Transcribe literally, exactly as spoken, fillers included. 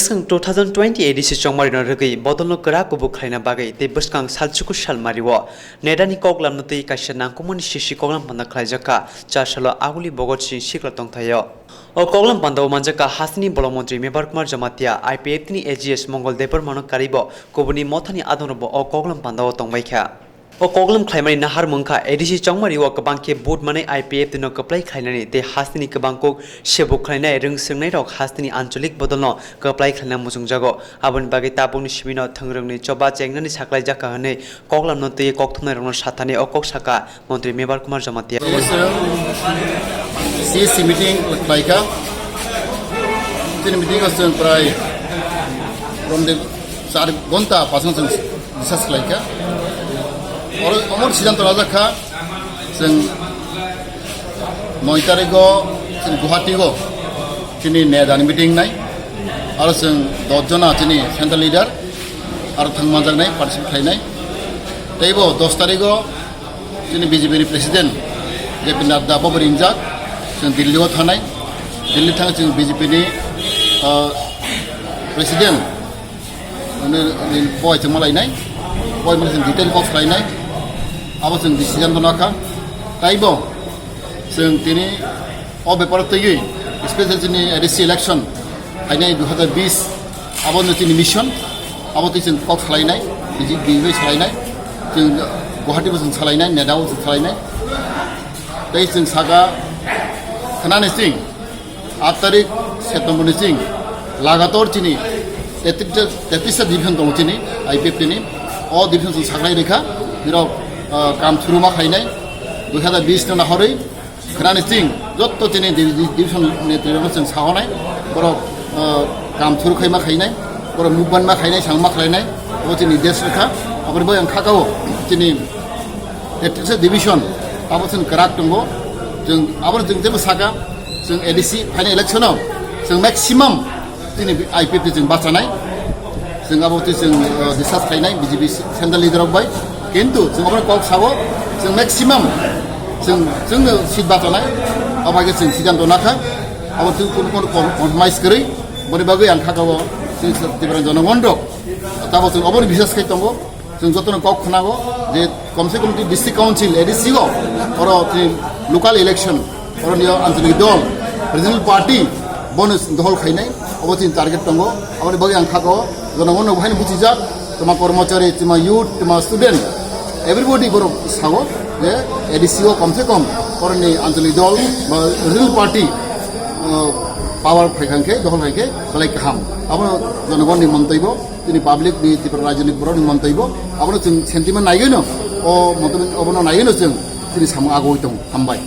Bwskang two thousand twenty A D C chongmarino rwgwi bodolno kwrak kubuk khlaina bagwi tei bwskang salchuku salmario nedani koklamno twi kaisa nangkukmani sisi koklam panda khlaijakha, char salo aguli Bhagat Singh sikla tongthaio. O koklam pandao manjakha hasteni bolong montri Mebar Kumar Jamatia, I P F T ni A G S Mongol Debbarmano karibo kubuni mothani adongrokbo o koklam pandao tongbaikha. O koklam khlaimani nahar wngkha A D C chongmari o kwbang khe vote manwi I P F T no kwplai khlainani tei hasteni kwbang kuk sebuk khlainai rwng swrwngnairok hasteni anchalik bodolno kwplai khlaina muchungjago. Aboni bagwi tabukni simino thwngrwngni choba chengnani saklaijakha hwnwi koklamno twiwi kokthumnairokno sathani o kok sakha montri Mebar Kumar Jamatia. C S C meeting khlaikha. Chini meeting o chwng prai from the char ghonta pasang chwng discuss khlaikha. Oro omo siddhanto lajakha chwng noi tarikh o chwng Guwahati o chini nedani meeting nai. Aro chwng dos jona chini central leader aro thangmanjaknai participate khlainai. Teibo dos tarikh o chini B J P ni president J P Nadda bo ringjak, chwng Delhi o thanai. Delhi thang chwng B J P ni, ah, president, ani, ani poi chwng malainai, poi mani chwng detail kok khlainai, abo chwng decision rwna kha. Taibo chwng tini o bepar twiwi, special chini A D C election phainai dui hazar bish, abo no chini mission, abo twi chwng kok salainai, B J P bai salainai, chwng Guwahati bo chwng salainai, Neda bo chwng salainai. Tei chwng saka khnani chwng aat tarik September ni chwng lagator chini tetris ta, tetris ta division tongo chini I P F T ni. O division chwng saklai rikha, nirok, ah, kam churuma khainai, dui hazar bish no nahorwi khnani chwng jotto chini divi-, division ni twirokno chwng sahonai, borok, ah, kam churu khaima khainai, borok movement ma khainai, sangma khlainai, abo chini desh rikha, aboni bai ang khakao chini Tetrisa division, abo chwng kwrak tongo. Chwng abo chwng jebo saka, chwng A D C final election o chwng maximum chini I P F T chwng bachanai. Chwng abo twi chwng, uh, discuss khlainai B J P central leader rok bai. Kintu chwng abo kok sabo, chwng maximum chwng, chwng seat bachanai. Abo hai khe chwng siddhanto nakha. Abo twi kunu kunu com-, compromise kwrwi. Boni bagwi ang khakao chwng Tripura jonogon rok. Tabo chwng oboni biswas khai tongo. Chwng jotono kok khnago je komse kom twi district council A D C o oro twi local election oro niyo anchalik dol regional party bono dohol khainai obo chini target tongo. Aboni bagwi ang khakao jonogon no buhaino buchijak toma kormochari toma youth toma student everybody borok sao je A D C o komse kom oro ni anchalik dol ba regional party, uh, power phai khan khe dohol khai khe belai kaham abono jonogon ni montoi bo. Chini public ni Tripura rajyo ni borok ni montoi bo abono chwng sentiment naiwi no o montoi abono naiwi no chwng chini samung agoi tongo. Hambai.